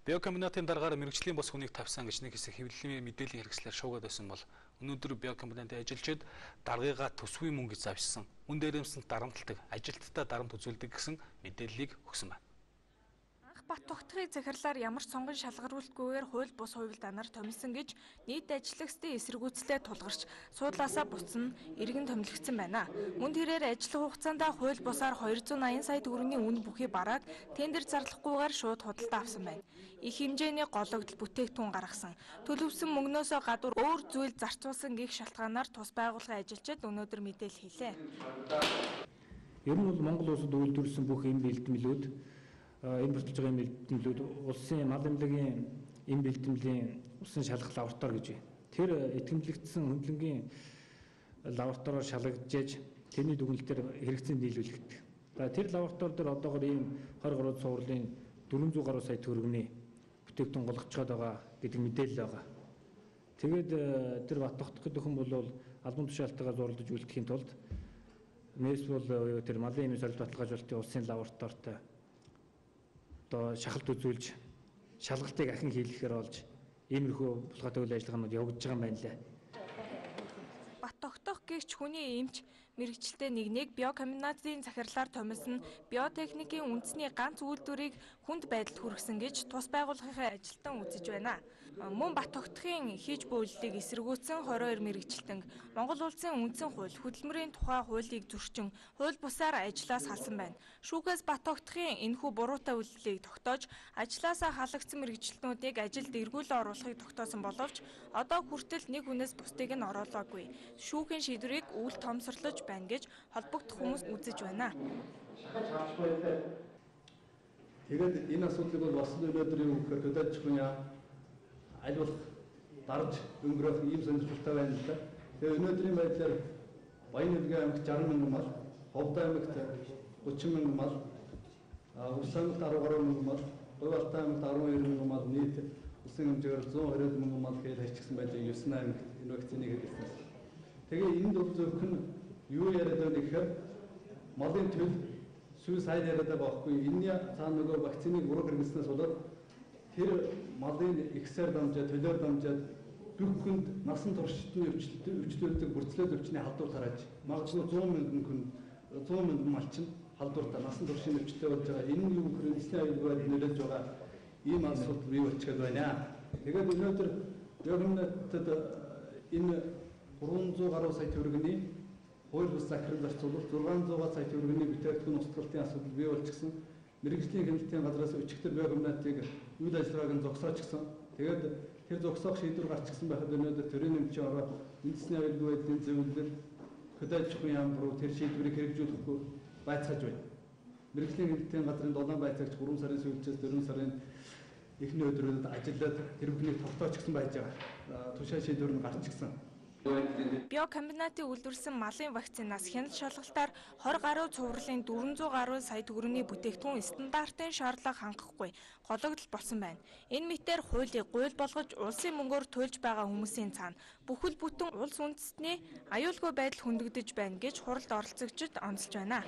Биокомбинатын даргаар мэргэжлийн бус хүнийг тавьсан гэж нэг хэсэг хэвлэлийн мэдээллийн хэрэгслээр шуугаад байсан бол өнөөдөр биокомбинатын ажилчид даргыгаа төсвийн мөнгө гэж завьсан. Үн дээрэмсэнд дарамталдаг, ажилтдаа дарамт үзүүлдэг гэсэн мэдээллийг өгсөн байна. Анх Бат тогтохыг захирлаар ямар ч сонгон шалгаруултгүйгээр хууль бус хувилдаанаар томилсон гэж нийт ажиллагчдын эсэргүүцлээ тулгарч суудлаасаа буцсан иргэн томилогдсон байна. Мөн тэрээр ажиллах хугацаанд хууль бусаар 280 сая төгрөгийн үн бүхий барааг тендер зарлахгүйгээр шууд худалдаа авсан байна. Их хэмжээний гологдол бүтээгдэхүүн гаргасан. Төлөвсөн мөнгнөөсөө гадуур өөр зүйл зарцуулсан гих шалтгаанаар тус байгууллагын ажилчид өнөөдөр мэдээлэл хийлээ. Ер нь бол Монгол улсад үйлдвэрлэсэн бүх эм бэлтгэлүүд импортлож байгаа эм бэлтгэлүүд улсын мал эмнэлгийн эм бэлтгэлийн усын шалгах лаборатори гэж байна. Тэр итгэмжлэгдсэн хөндлөнгийн лабораториор шалгаж тэрний дүгнэлтээр хэрэгцээнд нийлүүлэгддэг. За тэр лаборатори дээр одоогор ийм 20 гаруй цувралын 400 гаруй сая төгрөгийн бүтээгдэхүүн голгоцоод байгаа гэдэг мэдээлэл байгаа. Тэгээд тэр Бат тогтох гэдэг хүн бол албан тушаалтайгаар зурлаж үлдэхийн тулд мэс бол тэр малын эмийн сорилт баталгаажуулалтын улсын лабораторитой одоо шахалт үзүүлж шалгалтыг ахин хийлгэхээр болж иймэрхүү булгаатай үйл ажиллагаанууд явагдаж байгаа юм байна лээ. Бат тогтох гэгч хүний эмч мэргэжилтэй нэгнийг биокомбинатын захирлаар томилсон биотехникийн үндэсний ганц үйлдвэрийг хүнд байдалд хүргэсэн гэж тус байгууллагын ажилтан үзэж байна. Мөн Бат тогтохын хийж буй үйлдэлийг эсэргүүцсэн 22 мэргэжилтэнг Монгол улсын үндсэн хууль, хөдөлмөрийн тухай хуулийг зөрчин, хууль бусаар ажлаас халсан байна. Шүүхээс Бат тогтохын энэхүү буруутай үйлдэлийг тогтоож, ажлаасаа халагдсан мэргэжилтнүүдийг ажилд эргүүлэн оруулахыг тогтоосон боловч одоо хүртэл нэг хүнээс бусдыг нь оруулаагүй. Шүүхийн шийдвэрийг үл томсорлож байна гэж холбогдох хүмүүс үзэж байна. Тэгээд энэ асуудлыг бол бас өнөөдөр юу гэхээр хөдөө аж ахуйн аль болох дарж өнгөрөөх ийм сонирхолтой байна л да. Тэгээд өнөөдрийн байдлаар Баян-Нэлгээ аймагт 60 мянган мал, Ховд аймагт 30 мянган мал, Увс аймагт 10 гаруй мянган мал, Говь-Алтай аймагт 12 мянган мал, нийт улсын хэмжээгээр 120 мянган мал хэл хайчсан байж 9 аймагт энэ вакциныг хэрэглэсэн. Тэгээ энд бол зөвхөн юу яриад байна гэхээр малын төл suicide яриад байгаа байхгүй. Энэний цаана нөгөө вакциныг буруу хэрэглэснээс болоод тэр малын ихсээр дамжаад, төлөөр дамжаад бүх хүнд насан туршидны өвчлөлтөг бүрцлээд өвчний халдвар тарааж магадгүй 100 мянган хүн 100 мянган малчин халдвартай насан туршийн өвчтэй болж байгаа. Энэ нь юу гэхээр үндэсний аюулгүй байдал нөлөөлж байгаа ийм асуудал бий болчиход байна. Тэгээд өнөөдөр биокомбинатад энэ 300 гаруй сая төгрөгийн хууль бус захирал зарцуулалт 600 сая төгрөгийн бүтээгдэхүүн устгалтын асуудал бий болчихсон. Мэргэжлийн хяналтын газраас өчигдөр биокомбинатыг үйл ажиллагааг нь зогсоочсон. Тэгээд тэр зогсоох шийдвэр гарчихсан байхад өнөөдөр төрийн эмчийн ороо үндэсний аюулгүй байдлын зөвлөл хөдөө аж ахуйн яам руу тэр шийдвэрийг хэрэгжүүлэхгүй байцгааж байна. Мэргэжлийн хяналтын газрын 7 байцаагч 3 сарын сүүлчээс 4 сарын эхний өдрүүдэд ажиллаад тэр бүхнийг тогтоочсон байж байгаа. Тушаа шийдвэр нь гарчихсан. Биокомбинатын үйлдвэрлэсэн малын вакцинаас хяналт шалгалтаар 20 гаруй цувралын 400 гаруй сая төгрөгийн бүтээгдэхүүн стандартын шаардлага хангахгүй гологдол болсон байна. Энэ мэтээр хуулийг гуйл болгож улсын мөнгөөр төлж байгаа хүмүүсийн цаана бүхэл бүтэн улс үндэстний аюулгүй байдал хөндөгдөж байна гэж хуралд оролцогчид онцолж байна.